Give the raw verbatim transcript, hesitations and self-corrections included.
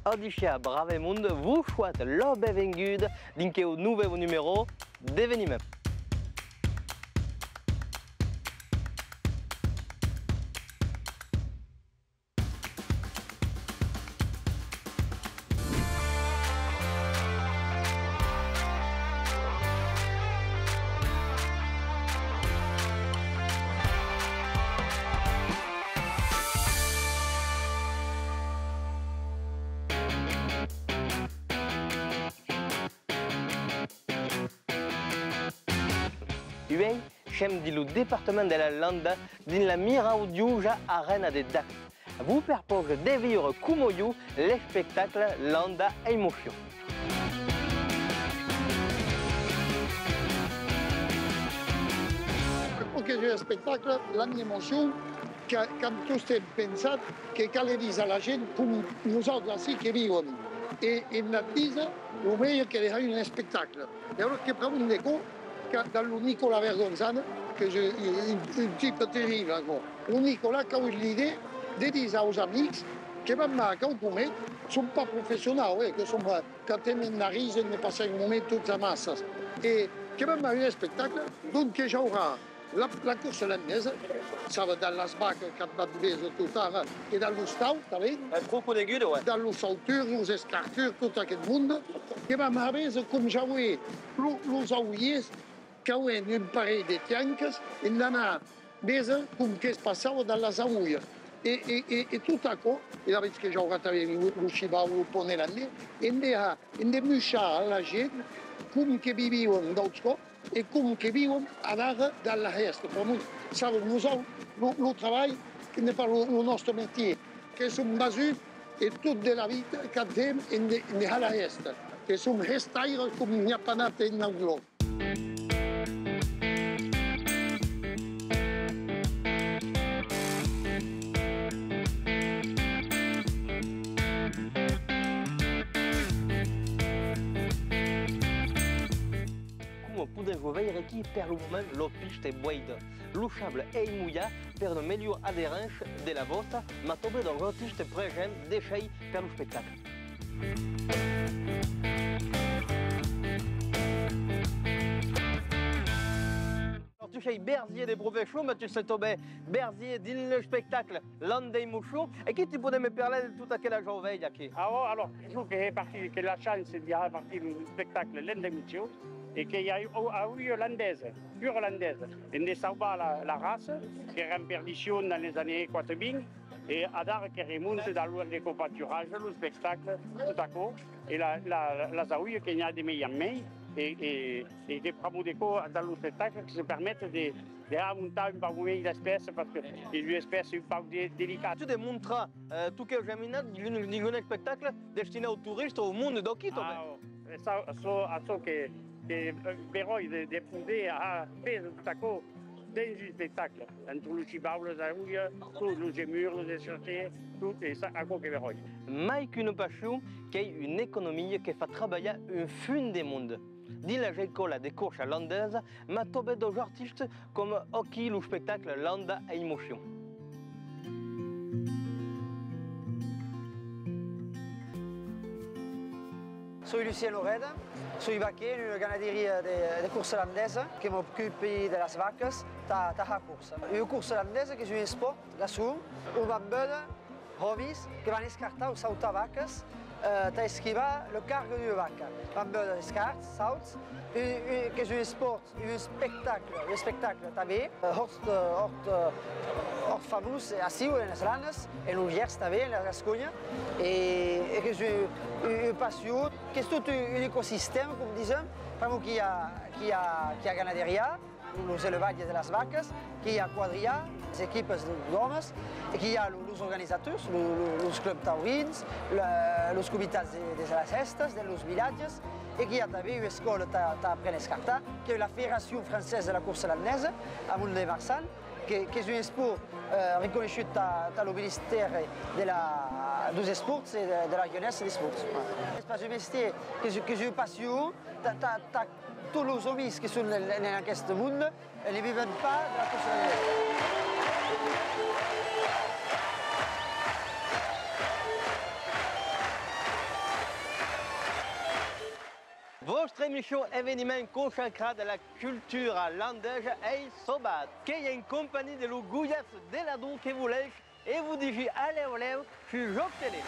Adissiatz, brave monde, vos soate la benvenguda dins queu novèu numèro d'Eveniments. Uèi, sem dins lo departament de la Landa, dins la miraudiosa arena de Dax. Vos perpausi de viure coma ieu l'espectacle Landa Emotion. Aquò qu'es un espectacle, Landa Emotion, que, qu'an tostemps pensat que calè díser a la gent com nosautres ací que vivem, e, e anat díser lo melhor que de har un espectacle. E alara que parlam de quò, que dab lo Nicolas Vergonzana, qu'es un, un, un, un tipe terrible, aquò. Lo Nicolas qu'a agut l'idèa de díser aus amics que vam har quauquarren, son pas professionaus, eh, que son, eh, qu'ac aimem anar díser, ne passar un moment tots amassas. E que vam har un espectacle, donc que i aurà la, la corsa landesa, sabes, dab las vacas qu'at van véser tot ara, e dab los taus tanben. Eh, pro coneguda, ouais. Dab los sauturs, los escarturs, tot aqueth monde, que vam har véser com i aué lo, los aulhèrs, qu'avèn un parelh de tiancas, e d'anar véser com que's passava dab las aulhas. E, e, e, e tot aquò, e alavetz que i aurà tanben lo, lo shivau, lo pònei landés, en de har, en de muishar a la gent com que viviam d'auts còps, e com que vivam adara dab la hèsta. Pr'amor, sabes, nosauts, lo, lo trabalh, que n'ei pas lo, lo nòste mestièr, que som basuts, e tot de la vita qu'at hèm en de, en de har la hèsta, que som hestaires com n'i a pas nat en naut lòc. Coma podètz veire aquí, per lo moment, la pista es voida. Lo sable es molhat per una melhor aderéncia de la vòsta, mas tanben daus artistas presents de ser per lo espectacle. Alors, tu es berzier de profession, mas tu es tanben berzier dins l'espectacle Landa Emotion. E que tu pòdes me parlar de tota aquela jovelha aquí? Ah, oh, alors, jo que ai partit, que la chance de har partit lo espectacle Landa Emotion, e que i a, oh, aulha landesa, pura landesa, en de sauvar la, la raça, qu'èra en perdicion dans les années quatre-vingt, e adara que remonta dab lo, le copaturatge, lo espectacle, tot aquò, e la, la, las aulhas que n'i a de mei en mei, e, e, e que pr'amor de quò, dab lo espectacle, que se permet de, de har montar un pauc mei d'espèces, parce que es una espècia un pauc de-, delicata. Tu de montrar, eh, tot queu geminat dins un, dins un espectacle destinat aus toristas, au monde d'aquí, tanben. Ah, oh. E çò, açò, açò que, que, eh, beròi de, de poder har véser tot aquò dens un espectacle, entre los shivaus, las aulhas, tot, los gemurs, los escarturs, tot, e ça, aquò que beròi. Mai qu'una passion, qu'ei una economia que fa trabalhar un fum de monde. Dins las escòlas de corsa landesa, mas tanben daus artistas, coma aquí lo espectacle Landa Emotion. Soi Lucien Loreda, soi vaquèr en ua ganaderia de, de corsa landesa, que m'ocupi de las vacas tà, tà har corsa. Ua corsa landesa qu'es un espòrt gascon, on van véder òmis que van escartar o sautar vacas, eh, tà esquivar le cargue d'ua vaca. Van véder escarts, sauts, un, un, qu'es un espòrt, un espectacle, un espectacle tanben, eh, hòrt, eh, hòrt, eh, hòrt famós aciu enes Lanas, en lo Gèrs tanben, en la Gasconha, e, e qu'es un, un, un passion, qu'es tot un, un ecosistèma, com disem, pr'amor qu'i a, qu'i a, qu'i a ganaderia, los elevatges de las vacas, que i a quadrilhar, las equipas de, d'òmes, e que i a lo, los organizators, lo, lo, los clubs taurins, la, los comitats de, de las hèstas, de los vilatges, e que i a tanben ua escòla tà, tà apréner a escartar, qu'ei la Fédération Française de la Course Landaise, a Mont de Marsan, que, qu'es un espòrt, eh, reconeishut tà, tà lo Ministèri de la, deus Espòrts e de, de la Jeunesse e d'Espòrts. Voilà. Es pas un mestièr, qu'es, qu'es ua passion, tà, tà, tà tots los òmis que son en, en aqueste monde, ne viven pas de la course de nèu. Vòstra emission eveniment consacrat a la cultura landesa ei sauvat. Qu'ei en companhia de los Goiats de Ladon que volètz e vos disi a lèu lèu sus Òc Tele.